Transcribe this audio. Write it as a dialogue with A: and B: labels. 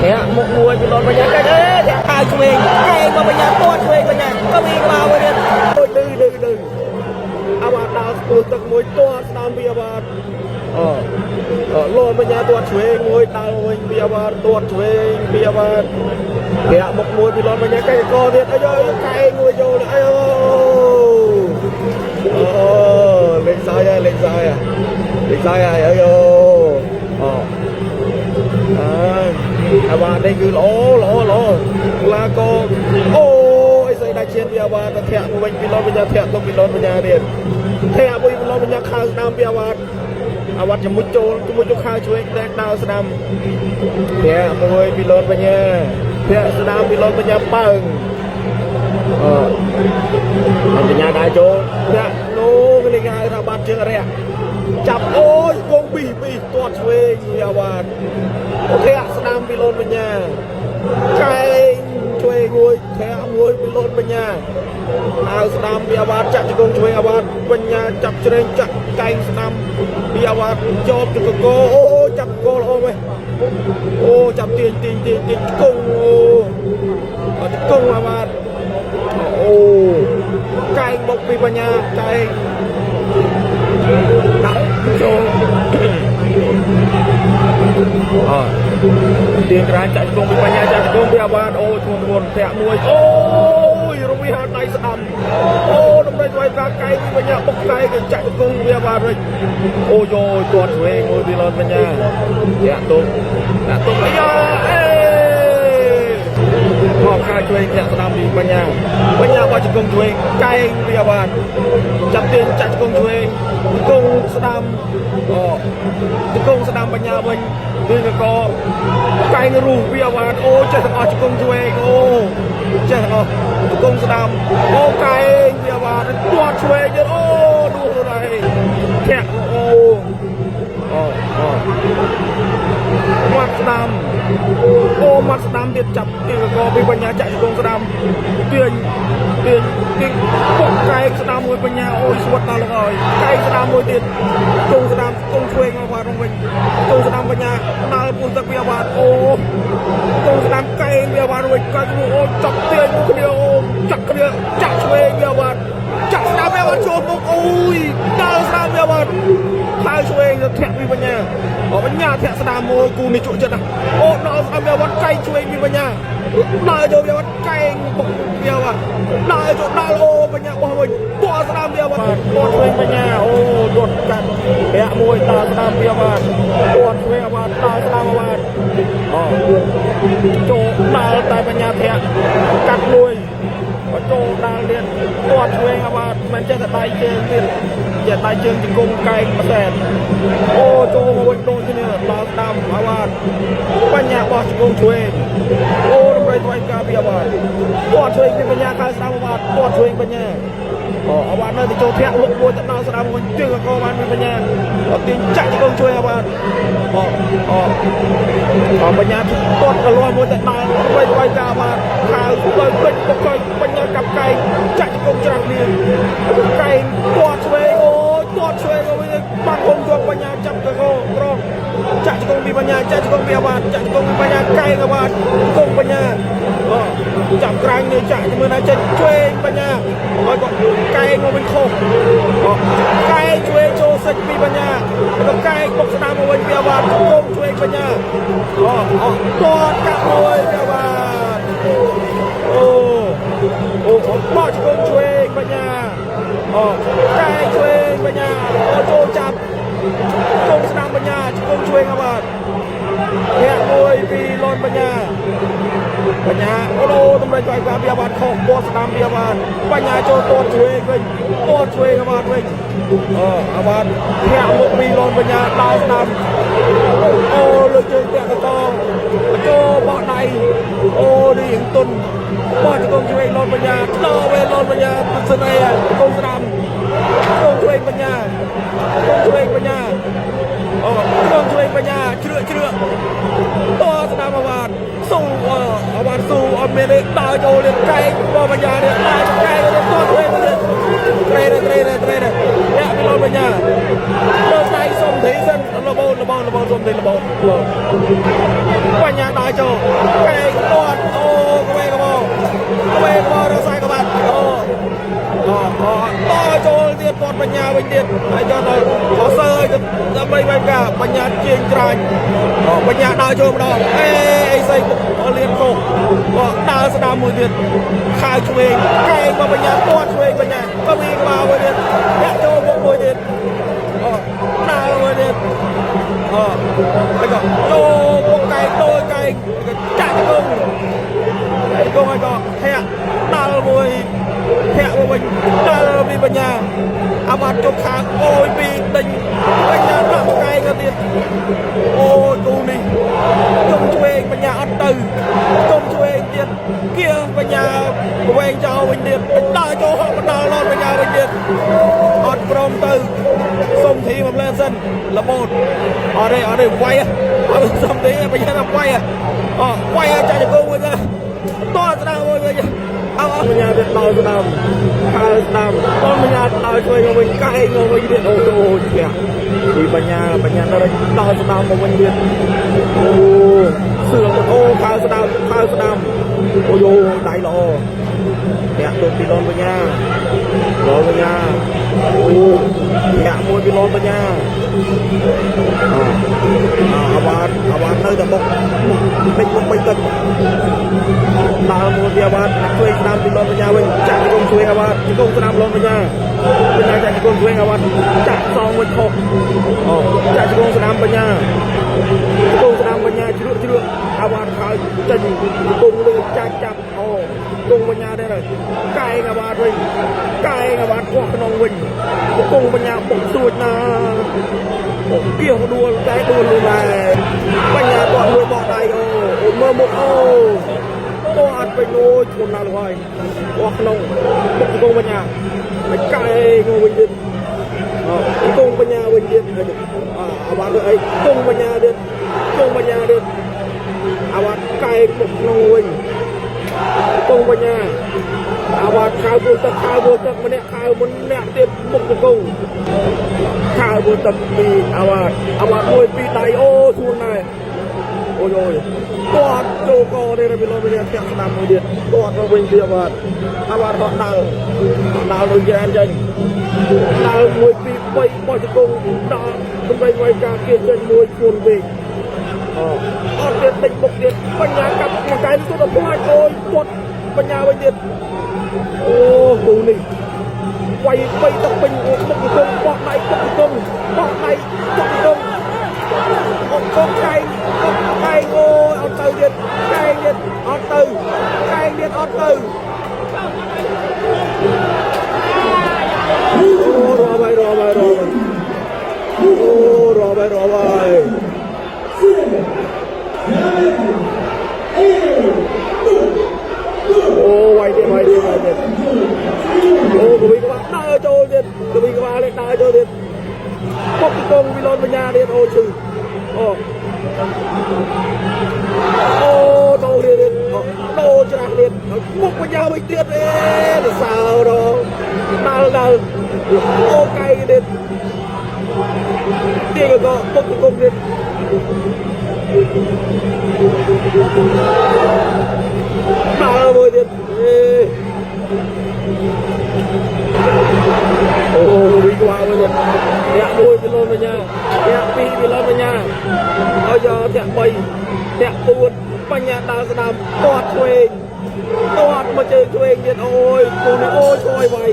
A: ធាក់មុខមួយពីលនបញ្ញាកាច់អេធាក់ខៅឆ្វេងកែងមកបញ្ញាទាត់ឆ្វេងបញ្ញាក៏មានក្បាលមួយទៀតអូយឌឺឌឺឌឺអាវ៉ាដល់ស្ពឺទឹកមួយទាត់ស្ដាំពីអាវ៉ាអូលនបញ្ញាទាត់ឆ្វេងមួយដល់វិញពីអាវ៉ាទាត់ឆ្វេងពីអាវ៉ាធាក់មុខមួយពីលនបញ្ញាកាច់កទៀតអាយកែងមួយចូលអាយអូលេងសើចហើយលេងសើចហើយលេងសើចហើយអាយអូអូ អើអាវ៉ានេះគឺល្អល្អល្អកីឡាករអូអីស្អីដាច់ឈានពីអាវ៉ាទៅធាក់មកវិញពីឡនបញ្ញាធាក់ទៅពីឡនបញ្ញាទៀតធាក់មួយពីឡនបញ្ញាខៅស្ដាំពីអាវ៉ាអាវ៉ាជាមួយចូលជាមួយចូលខៅជួយតែដើរស្ដាំធាក់មួយពីឡនបញ្ញាធាក់ស្ដាំពីឡនបញ្ញាប៉ើងអឺបញ្ញាដើរចូលធាក់នោះនេះគេហៅថាបាត់ជើងរះចាប់អូយកងពីពីទាត់ឆ្វេងពីអាវ៉ា អូធាក់ស្ដាំពីលូនបញ្ញាកែងជួយមួយធាក់មួយពីលូនបញ្ញាហៅស្ដាំពីអាវ៉ាតចាក់ជង្គង់ជួយអាវ៉ាតបញ្ញាចាប់ជ្រែងចាក់កែងស្ដាំពីអាវ៉ាតជាប់ជង្គកអូចាប់កល្អមែនអូចាប់ទាញទាញទាញទាញជង្គង់អូជង្គង់អាវ៉ាតអូកែងបុកពីបញ្ញាកែងដាក់ចូល អទៀងក្រានចាក់ជង្គង់ពីបញ្ញាចាក់ជង្គង់ពីអាវ៉ាតអូឈ្មោះធ្ងន់ធាក់មួយអូយរវីហាដៃស្ដាំអូតម្រៃស្វ័យកាកែងពីបញ្ញាបុកកែងគេចាក់ជង្គង់ពីអាវ៉ាតវិញអូយយទាត់ឆ្វេងមួយពីលនបញ្ញាធាក់ទុកធាក់ទុកអាយ៉ាអេមកខាឆ្វេងធាក់ស្ដាំពីបញ្ញាបញ្ញាបោះជង្គង់ឆ្វេងកែងពីអាវ៉ាតចាប់ទាញចាក់ជង្គង់ឆ្វេងជង្គង់ស្ដាំអូជង្គង់ស្ដាំបញ្ញាវិញទាញកកកែងរូសពីអាវ៉ាតអូចេះទាំងអស់ជង្គង់ឆ្វេងអូចេះទាំងអស់ជង្គង់ស្ដាំអូកែងពីអាវ៉ាតទាត់ឆ្វេងទៀតអូដួលខ្លួនឯងធាក់អូអូអូមាត់ស្ដាំអូមាត់ស្ដាំទៀតចាប់ទាញកកពីបញ្ញាចាក់ជង្គង់ស្ដាំទាញទាញទាញពុកកែងស្ដាំមួយបញ្ញាអូយស្វិតដល់លោកអើយកែងស្ដាំមួយទៀតជង្គង់ស្ដាំជង្គង់ឆ្វេងមកវ៉ាត់វិញជង្គង់ស្ដាំបញ្ញាដល់ពុនទឹកពីអាវ៉ាតអូជង្គង់ស្ដាំកែងពីអាវ៉ាត់វិញកែងអូចាប់ទាញមួយគ្នាអូចាក់គ្នាចាក់ឆ្វេងពីអាវ៉ាត់ចាក់ស្ដាំពីអាវ៉ាត់ចូលមុខអូយដល់ស្ដាំពីអាវ៉ាត់ខៅឆ្វេងទៅធាក់ពីបញ្ញាអូបញ្ញាធាក់ស្ដាំមួយគូនេះជក់ចិត្តណាស់អូដល់ស្ដាំពីអាវ៉ាត់កែងឆ្វេងពីបញ្ញាដល់ចូលពីអាវ៉ាត់កែងបុកពីអាវ៉ាត់ដល់ចូលដល់អូបញ្ញាបោះវិញទាត់ស្ដាំពីអាវ៉ាត់ទាត់ឆ្វេងបញ្ញាអូរត់កាត់ពាក់មួយដល់ស្ដាំពីអាវ៉ាត់ទាត់ឆ្វេងអាវ៉ាត់ដល់ស្ដាំអាវ៉ាត់អូចូលដល់តែបញ្ញាធាក់កាត់លួយ ចូលដល់ទៀតទាត់ឆ្វេងអាវ៉ាត់មិនចេះតែដៃជើងទៀតចេះដៃជើងជង្គង់កែងមួយសែនអូចូលមកវិញដូចគ្នាដល់ស្ដាំអាវ៉ាត់បញ្ញាបោះជង្គង់ឆ្វេងអូតម្រៃថ្វាយការពីអាវ៉ាត់ទាត់ឆ្វេងពីបញ្ញាខៅស្ដាំអាវ៉ាត់ទាត់ឆ្វេងបញ្ញាអូអាវ៉ាត់នៅតែចូលធាក់លុកមួយទៅដល់ស្ដាំវិញជើងកបានពីបញ្ញាអត់ទាញចាក់ជង្គង់ជួយអាវ៉ាត់អូអូអបញ្ញាទាត់កលាស់មួយទៅដល់តម្រៃថ្វាយការអាវ៉ាត់ខៅទៅពេញបុកកបញ្ញាកាប់កែងចាក់ជង្គង់ច្រាស់គ្នាកែងទាត់ឆ្វេងអូយទាត់ឆ្វេងអូយបាត់ហុំជាប់បញ្ញាចាប់កកក្រងចាក់ជង្គង់ពីបញ្ញាចាក់ជង្គង់ពីអាវ៉ាត់ចាក់ជង្គង់ពីបញ្ញាកែងអាវ៉ាត់ជង្គង់បញ្ញាអូចាប់ក្រាញ់នេះចាក់ជាមួយណាចេញឆ្វេងបញ្ញាហើយក៏កែងមកវិញខុសអូកែងឆ្វេងចូលសិចពីបញ្ញាក៏កែងបុកស្ដាំមកវិញពីអាវ៉ាត់ជង្គង់ឆ្វេងបញ្ញាអូអូទាត់កាក់មួយពីអាវ៉ាត់អូអូបោះជង្គង់ឆ្វេងបញ្ញាអូកែងឆ្វេងបញ្ញាអូចូលចាប់ជង្គង់ស្ដាំបញ្ញាជង្គង់ឆ្វេងអាវ៉ាត់ធាក់មួយពីលនបញ្ញាបញ្ញាអូតម្រៃជួយការពីអាវ៉ាត់ខុសទាត់ស្ដាំពីអាវ៉ាត់បញ្ញាចូលទាត់ឆ្វេងវិញទាត់ឆ្វេងអាវ៉ាត់វិញអូអាវ៉ាត់ធាក់មុខពីលនបញ្ញាដល់ស្ដាំអូលើកជើងតាក់កតចូលបោះដៃអូនេះរៀងទុនបោះជង្គង់ឆ្វេងលនបញ្ញាឆ្លោវេលនបញ្ញាទស្សនីជង្គង់ស្ដាំជង្គង់ឆ្វេងបញ្ញាជង្គង់ឆ្វេងបញ្ញាអូជង្គង់ឆ្វេងបញ្ញាជ្រឿជ្រឿតស្ដាំអាវ៉ាត់ស៊ូអាវ៉ាត់ស៊ូអត់មានទេដើរចូលនេះកែងបបញ្ញានេះដើរកែងនេះតឆ្វេងនេះត្រេត្រេត្រេត្រេអ្នកពីលនបញ្ញាលើដៃសុំធីសិនលបូនលបូនលបូនសុំធីលបូនបញ្ញាដើរ ចូលកែងទាត់អូក្វេកបក្វេកបរសាយកបាត់អូអូអូតចូលទៀតទាត់បញ្ញាវិញទៀតហើយចដល់អសើឲ្យដើម្បីបែបការបញ្ញាជាងត្រាញបញ្ញាដើរចូលម្ដងអេអីស្អីលៀនខុសដើរស្ដាំមួយទៀតខៅឆ្វេងកែងមកបញ្ញាទាត់ឆ្វេងបញ្ញាក៏មានក្បាលមួយទៀតធាក់ចូលមុខមួយទៀតអូដើរមួយទៀតអូហើយក៏ចូលពុកកែងតូចកែងចាក់ជង្គង់ហើយគង់ហើយក៏ធាក់ដាល់មួយធាក់មកវិញដាល់ពីបញ្ញាអាបាត់ជុកខាងអូយពីដេញបញ្ញាដាក់កែងទៅទៀតអូយគូនេះជុំឆ្វេងបញ្ញាអត់ទៅជុំឆ្វេងទៀតគៀបញ្ញាវែងចោលវិញទៀតដើរចូលហក់បណ្ដាលឡនបញ្ញាវិញទៀតអត់ព្រមទៅសុំធីមកលែសិនរបូតអត់ទេអត់ទេវាយអត់សុំធីបញ្ញាថាវាយអវាយចាច់ជង្គង់វិញតស្ដាំមួយវិញអើបញ្ញាទៀតដល់ស្ដាំខើស្ដាំតបញ្ញាដល់ជួយមកវិញកែងមកវិញទៀតអូអូជាពីបញ្ញាបញ្ញាដល់ដល់ស្ដាំមកវិញទៀតអូសឿងអូខើស្ដាំខើស្ដាំអូយោដៃល្អអ្នកទូពីលនបញ្ញាលនបញ្ញាអូអ្នកមួយពីលនបញ្ញាអាវ៉ាតអាវ៉ាតនៅតែបុកពេចបុកពេចទឹកដើរមួយពីអាវ៉ាតជួយស្ដាំពីលនបញ្ញាវិញចាក់ជង្គង់ជួយអាវ៉ាតជង្គង់ស្ដាំលនបញ្ញាបញ្ញាចាក់ជង្គង់ជួយអាវ៉ាតចាក់សងវិញខុសអូចាក់ជង្គង់ស្ដាំបញ្ញាជង្គង់ស្ដាំបញ្ញាជ្រក់ជ្រក់អាវ៉ាតខើចេញជង្គង់លើចាច់ចាប់អូជង្គង់បញ្ញាដែរកែងអាវ៉ាតវិញកែងអាវ៉ាតកោះក្នុងវិញជង្គង់បញ្ញាបុកស្រួចណាអូគៀវដួលតែដួលលូដែរបញ្ញាគាត់មួយបកដៃអូអូមើលមុខអូតោះអត់ពេញអូយធ្ងន់ណាស់លោកហើយកោះក្នុងបុកជង្គង់បញ្ញាហើយកែងវិញទៀតជង្គង់បញ្ញាវិញទៀតអាវ៉ាត់អីជង្គង់បញ្ញាទៀតជង្គង់បញ្ញាទៀតអាវ៉ាត់កែងបុកក្នុងវិញជង្គង់បញ្ញាអាវ៉ាត់ខៅពុទឹកខៅពុទឹកម្នាក់ខៅមុនម្នាក់ទៀតបុកជង្គង់ខៅពុទឹកពីអាវ៉ាត់អាវ៉ាត់មួយពីរដៃអូធ្ងន់ណាស់អូយអូយគាត់ចូលកនេះពីលោកវិញធាក់ស្ដាំមួយទៀតគាត់ទៅវិញទៀតអាវ៉ាត់អាវ៉ាត់ហត់ដើរដើរដូចយ៉ាងចេញដើរ1 2 3បោះជង្គង់ដល់ដើម្បីវាយការគៀចេញមួយធ្ងន់វិញអត់ទៀតតិចបុកទៀតបញ្ញាកាប់មួយកែទៅដល់ផ្លាច់អូយគាត់បញ្ញាវិញទៀតអូគូនេះវាយបីទឹកពេញបុកជង្គង់បោះដៃបុកជង្គង់បោះដៃបុកជង្គង់អត់កងកែងអត់កែងអូយអត់ទៅទៀតកែងទៀតអត់ទៅកែងទៀតអត់ទៅអូរបាយរបាយរបាយអូរបាយរបាយអូវាយទៀតវាយទៀតវាយទៀតអូកវីក្បាលដើរចូលទៀតកវីក្បាលនេះដើរចូលទៀតបុកកងវិលនបញ្ញាទៀតអូឈឺអូអូដូរទៀតដូរច្រាស់ទៀតមុខបញ្ញាវិញទៀតអេសើរដល់ដល់អូកែទៀតទៀតក៏បុកកងទៀតដល់មួយទៀតអេអូវិញក្បាលវិញធាក់មួយពីលនបញ្ញាធាក់ពីរពីលនបញ្ញាឲ្យយកធាក់3ធាក់4បញ្ញាដើរស្ដាំទាត់ឆ្វេងទាត់មកជើងឆ្វេងទៀតអូយគូនេះអូយឆ្វេងវាយ